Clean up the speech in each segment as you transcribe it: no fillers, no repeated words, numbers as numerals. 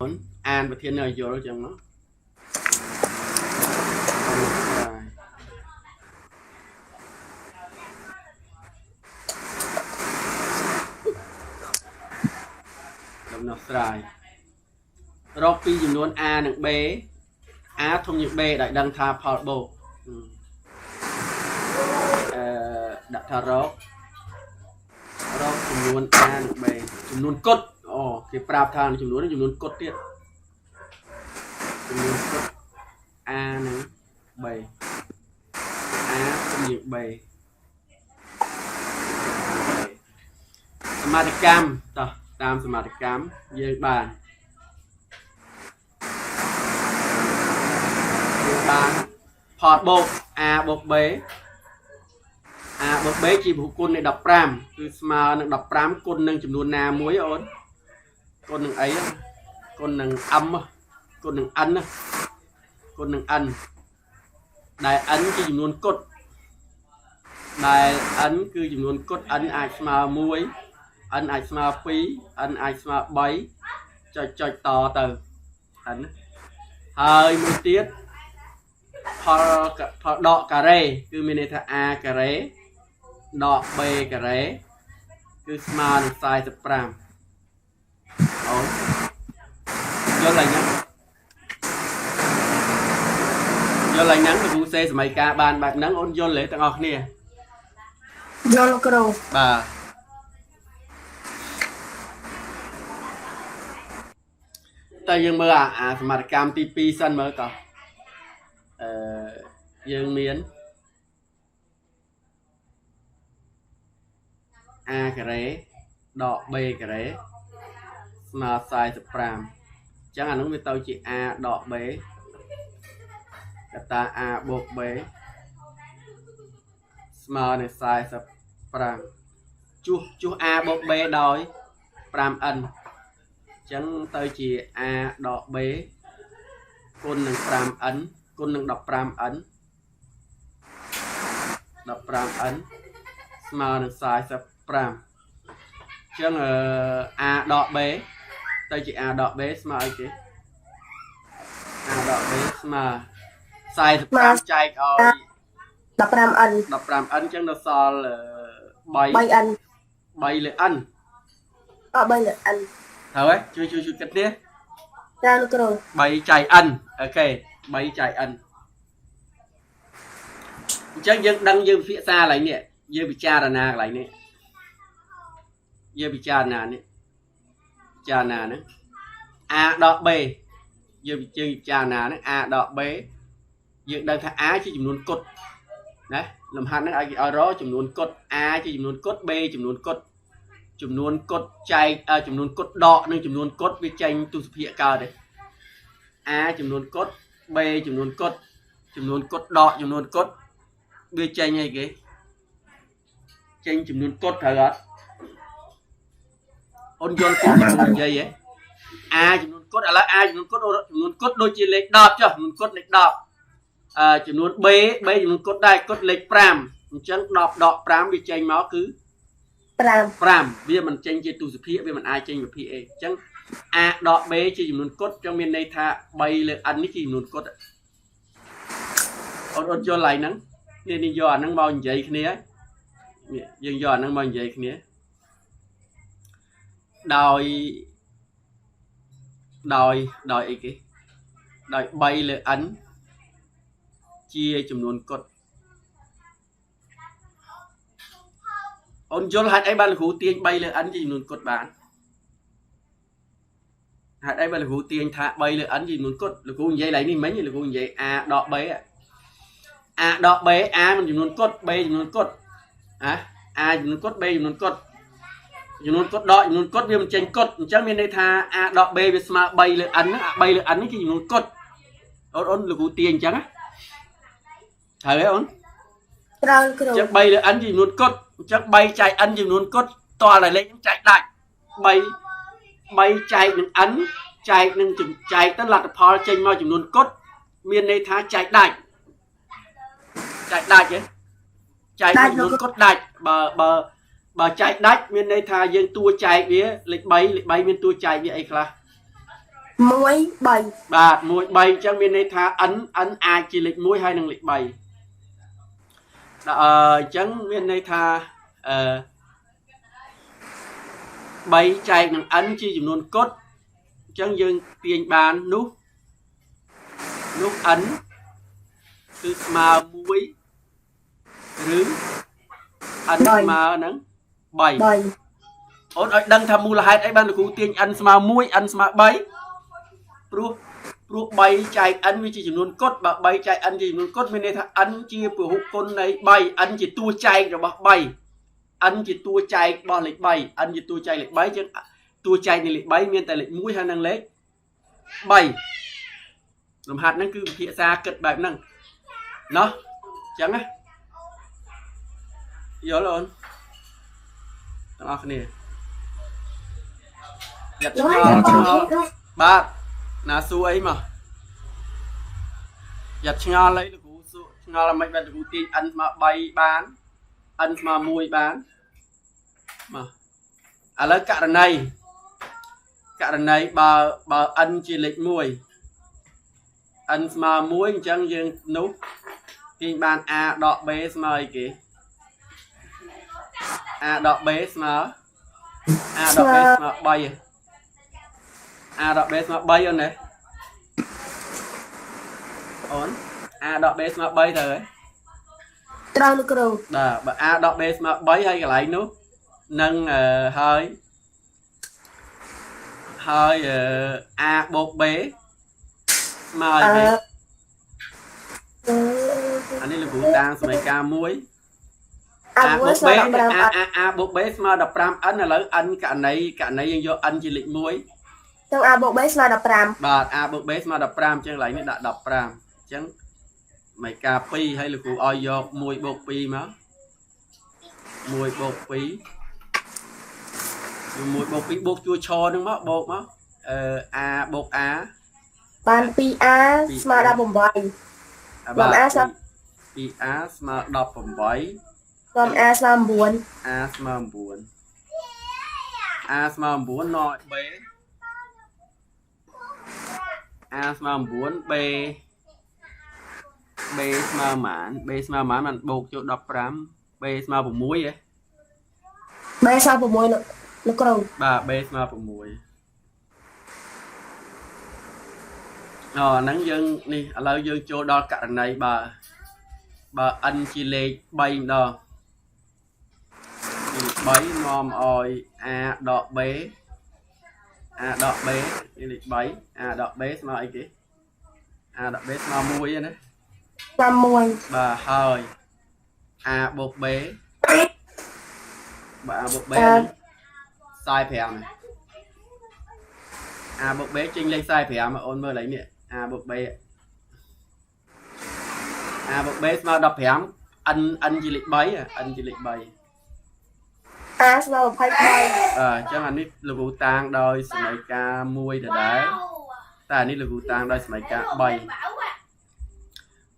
អូនអានប្រធាននៅឲ្យយល់ចឹងមកដំណោះស្រាយដំណោះស្រាយរកពីចំនួន a និង b a ធំជាង b ដោយដឹងថាផលបូកអឺដាក់ថារករកចំនួន a និង b ចំនួនគត់អូគេប្រាប់ថាចំនួនចំនួនគត់ទៀតចំនួនគត់ a និង b a ធំជាង b សមាធកម្មតោះតាមសមាធកម្មយើងបានយើងបានផលបូក a បូក b a បូក b ជាពហុគុណនៃ15គឺស្មើនឹង15គុណនឹងចំនួនណាមួយអូនគុណនឹងអីគុណនឹង m គុណនឹង n គុណនឹង n ដែល n ជាចំនួនគត់ដែល n គឺចំនួនគត់ n អាចស្មើ1 n អាចស្មើ2 n អាចស្មើ3ចុចចុចតទៅ n ហើយមួយទៀតផលផលដកការ៉េគឺមានន័យថា a ការ៉េដក b ការ៉េគឺស្មើនឹង45អូនយល់ហើយហ្នឹងយល់ហើយហ្នឹងលោកគ្រូសេសម័យកាលបានបែបហ្នឹងអូនយល់ទេទាំងអស់គ្នា យល់លោកគ្រូ បាទតែយើងមើលអាអាសមត្ថកម្មទី2សិនមើលតោះអឺយើងមាន a ការ៉េដក b ការ៉េស្មើ45អញ្ចឹងអានោះវាទៅជា a ដក b កតា a បូក b ស្មើនឹង45ជួសជួស a បូក b ដោយ 5n អញ្ចឹងទៅជា a ដក b គុណនឹង 5n គុណនឹង 15n 15n ស្មើនឹង45អញ្ចឹងអឺ a ដក b ទៅជា a ដក b ស្មើអីគេ a ដក b ស្មើ45ចែកឲ្យ 15n 15n អញ្ចឹងនៅសល់3 3n 3លើ n អ3លើ n ត្រូវហើយជួយជួយជួយគិតនេះ ចាលោកគ្រូ 3ចែក n OK 3ចែក n អញ្ចឹងយើងដឹងយើងពិភាក្សាកន្លែងនេះយើងពិចារណាកន្លែងនេះយើងពិចារណានេះពិចារណាហ្នឹង a ដក b យើងយើងពិចារណាហ្នឹង a ដក b យើងដឹងថា a ជាចំនួនគត់ណាលំហាត់ហ្នឹងឲ្យគេឲ្យរកចំនួនគត់ a ជាចំនួនគត់ b ចំនួនគត់ចំនួនគត់ចែកចំនួនគត់ដកនិងចំនួនគត់វាចេញទស្សភាគកើតទេ a ចំនួនគត់ b ចំនួនគត់ចំនួនគត់ដកចំនួនគត់វាចេញអីគេចេញចំនួនគត់ត្រូវអត់អូនយល់ពីខ្ញុំនិយាយហ៎ a ចំនួនគត់ឥឡូវ a ចំនួនគត់ចំនួនគត់ដូចជាលេខ10ចុះចំនួនគត់លេខ10អឺចំនួន b b ចំនួនគត់ដែរគត់លេខ5អញ្ចឹង10ដក5វាចេញមកគឺ 5 5វាមិនចេញជាទស្សភាគវាមិនអាចចេញវិភាគអីអញ្ចឹង a ដក b ជាចំនួនគត់ចឹងមានន័យថា3លើ n នេះជាចំនួនគត់អូនអូនយល់ឡើយហ្នឹងនេះនេះយកអាហ្នឹងមកនិយាយគ្នានេះយើងយកអាហ្នឹងមកនិយាយគ្នាដោយដោយដោយអីគេដោយ3លើ n ជាចំនួនគត់អូនយល់ហេតុអីបានលោកគ្រូទាញ3លើ n ជាចំនួនគត់បានហេតុអីបានលោកគ្រូទាញថា3លើ n ជាចំនួនគត់លោកគ្រូនិយាយឡើងនេះមិញលោកគ្រូនិយាយ a ដក b a ដក b a មិនចំនួនគត់ b ចំនួនគត់អា a ចំនួនគត់ b ចំនួនគត់ចំនួនគត់ដកចំនួនគត់វាមិនចេញគត់អញ្ចឹងមានន័យថា a ដក b វាស្មើ3លើ n ហ្នឹងអា3លើ n នេះជាចំនួនគត់អូនអូនលោកគ្រូទាញអញ្ចឹងណាត្រូវទេអូន ត្រូវលោកគ្រូ អញ្ចឹង3លើ n ជាចំនួនគត់អញ្ចឹង3ចែក n ជាចំនួនគត់តើតែលេខហ្នឹងចែកដាច់3 3ចែកនឹង n ចែកនឹងចែកទៅលទ្ធផលចេញមកចំនួនគត់មានន័យថាចែកដាច់ចែកដាច់ទេចែកចំនួនគត់ដាច់បើបើបើចែកដាច់មានន័យថាយើងតួចែកវាលេខ3លេខ3មានតួចែកវាអីខ្លះ 1 3 បាទ1 3អញ្ចឹងមានន័យថា n n អាចជាលេខ1ហើយនិងលេខ3ដល់អញ្ចឹងមានន័យថាអឺ3ចែកនឹង n ជាចំនួនគត់អញ្ចឹងយើងទាញបាននោះនោះ n គឺស្មើ1ឬ n ស្មើនឹង3 3 អូនឲ្យដឹងថាមូលហេតុអីបានលោកគ្រូទាញ n ស្មើ1 n ស្មើ3ព្រោះ3ចែក n វាជាចំនួនគត់បើ3ចែក n ជាចំនួនគត់មានន័យថា n ជាពហុគុណនៃ3 n ជាតួចែករបស់3 n ជាតួចែករបស់លេខ3 n ជាតួចែកលេខ3ជាងតួចែកនៃលេខ3មានតែលេខ1ហើយនិងលេខ3លំហាត់ហ្នឹងគឺវិភាសាគិតបែបហ្នឹងណោះអញ្ចឹងណាយល់អូនទាំងអស់គ្នាយ៉ាត់ឆ្ងល់ឆ្ងល់បាទណាសួរអីមកយ៉ាត់ឆ្ងល់អីលោកគ្រូសួរឆ្ងល់អ្មេចបាទលោកគ្រូទាញ n ស្មើ3បាន n ស្មើ1បានមកឥឡូវករណីបើ n ជាលេខ1 n ស្មើ1អញ្ចឹងយើងនោះទាញបាន a ដក b ស្មើអីគេ a ដក b ស្មើ a ដក b ស្មើ3 a ដក b ស្មើ3អូនណាអូន a ដក b ស្មើ3ទៅហើយ ត្រូវលោកគ្រូ បាទបើ a ដក b ស្មើ3ហើយកន្លែងនោះនឹងហើយហើយ a បូក b ស្មើឲ្យ b អានេះលោកគ្រូតាងសម័យកាល1 a a បូក 1ស្ b មើ15 a a a បូក b ស្មើ 15n ឥឡូវ n ករណីយើងយក n ជាលេខ1 ចឹង a បូក b ស្មើ15 បាទ a បូក b ស្មើ15អញ្ចឹងកន្លែងនេះដាក់15អញ្ចឹងសម័យកាល2ហើយលោកគ្រូឲ្យយក1បូក2មក1បូក2 1បូក2បូកជួរឆហ្នឹងមកបូកមកអឺ a បូក a បាន 2a ស្មើ18 បាទ a ស្មើ 2a ស្មើ18 នាំ a ស្មើ9 a ស្មើ9 a ស្មើ9ណយ b a ស្មើ9 b b ស្មើប៉ុន្មាន b ស្មើប៉ុន្មានបានបូកចូល15 b ស្មើ6ហ៎ b ស្មើ6លោកលោកគ្រូ បាទ b ស្មើ6អូអាហ្នឹងយើងនេះឥឡូវយើងចូលដល់ករណីបើ n ជាលេខ3ម្ដងលេខ3នាំឲ្យ a ដក b a ដក b នេះលេខ3 a ដក b ស្មើអីគេ a ដក b ស្មើ1ឯណា ស្មើ1 បាទហើយ a បូក b បាទ a បូក b ហ្នឹង45ណា a បូក b ចេញលេខ45អូនមើលកន្លែងនេះ a បូក b a បូក b ស្មើ15 n n ជាលេខ3 n ជាលេខ3 a ស្មើ23 អញ្ចឹងអានេះលោកគ្រូតាងដោយសម័យកាល1ដដែលតែអានេះលោកគ្រូតាងដោយសម័យកាល3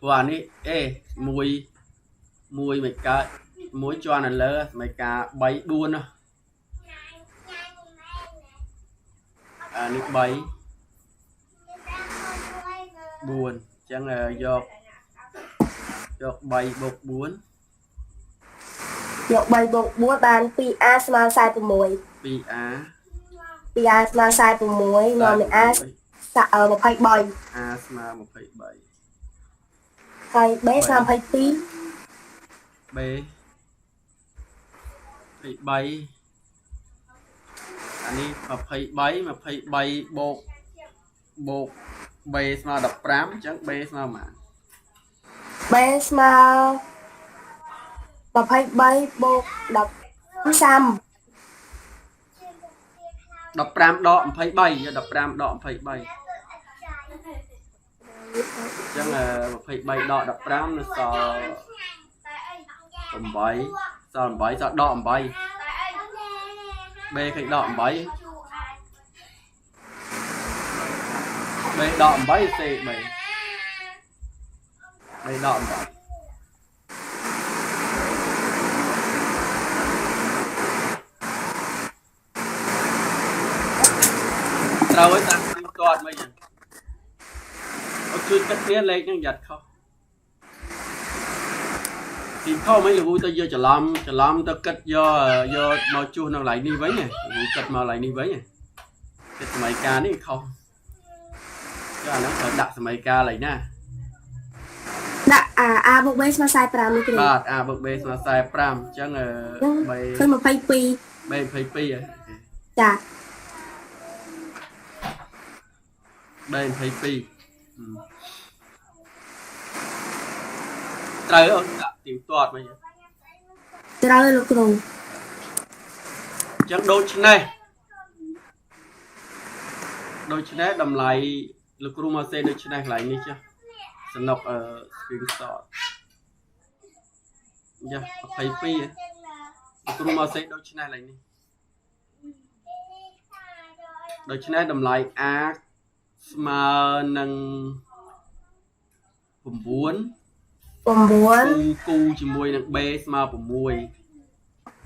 ព្រោះអានេះអេ1 1មិនកើត1ជាន់នៅលើសម័យកាល3 4ណាអានេះ3 4អញ្ចឹងយកយក3បូក4 យក3បូក4បាន 2a ស្មើ46 2a 2a ស្មើ46នាំឲ្យ a 23 a ស្មើ23 ហើយ b ស្មើ22 b 23អានេះ23 23បូកបូក b ស្មើ15អញ្ចឹង b ស្មើប៉ុន្មាន b ស្មើ23បូក10 30 15ដក23យក15ដក23អញ្ចឹង23ដក15នៅសល់8សល់8សល់ដក8 b ឃើញដក8 b ដក8 c 3 b ដក8ត្រូវហើយតាមទី ទាត់មកយ៉ាងអូជួយគិតគ្នាលេខហ្នឹងយ៉ាត់ខុសទីខុសមិនលោកគ្រូទៅយកច្រឡំច្រឡំទៅគិតយកយកមកជួសនៅកន្លែងនេះវិញណាលោកគ្រូគិតមកកន្លែងនេះវិញណាគិតសម័យកាលនេះខុសចុះអាហ្នឹងត្រូវដាក់សម័យកាលកន្លែងណា ដាក់អា A បូក B ស្មើ45លោកគ្រូ បាទ A បូក B ស្មើ45អញ្ចឹងអឺ B ឃើញ22 B 22ហ៎ ចា B 22ត្រូវអូនដាក់ទៀងទាត់មក ត្រូវលោកគ្រូ អញ្ចឹងដូច្នេះដូច្នេះតម្លៃលោកគ្រូមកសេដូច្នេះកន្លែងនេះចាស់សំណុកអឺ screenshot ចា22ហ៎លោកគ្រូមកសេដូច្នេះកន្លែងនេះដូច្នេះតម្លៃ A ស្មើនឹង9 9 គូគូជាមួយនឹង B ស្មើ6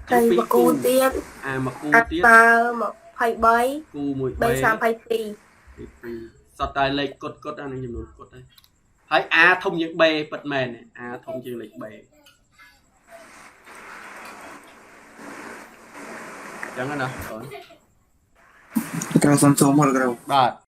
ហើយមកគូទៀត អាមកគូ អា ទៀត ស្មើ23 គូមួយ B B 32 ទី2សតតែលេខកុដកុដអានឹងចំនួនកុដហើយហើយ A ធំជាង B ពិតមែន A ធំជាងលេខ B ចឹងណាបង គ្រូសុំសួរមកលោកគ្រូ បាទ។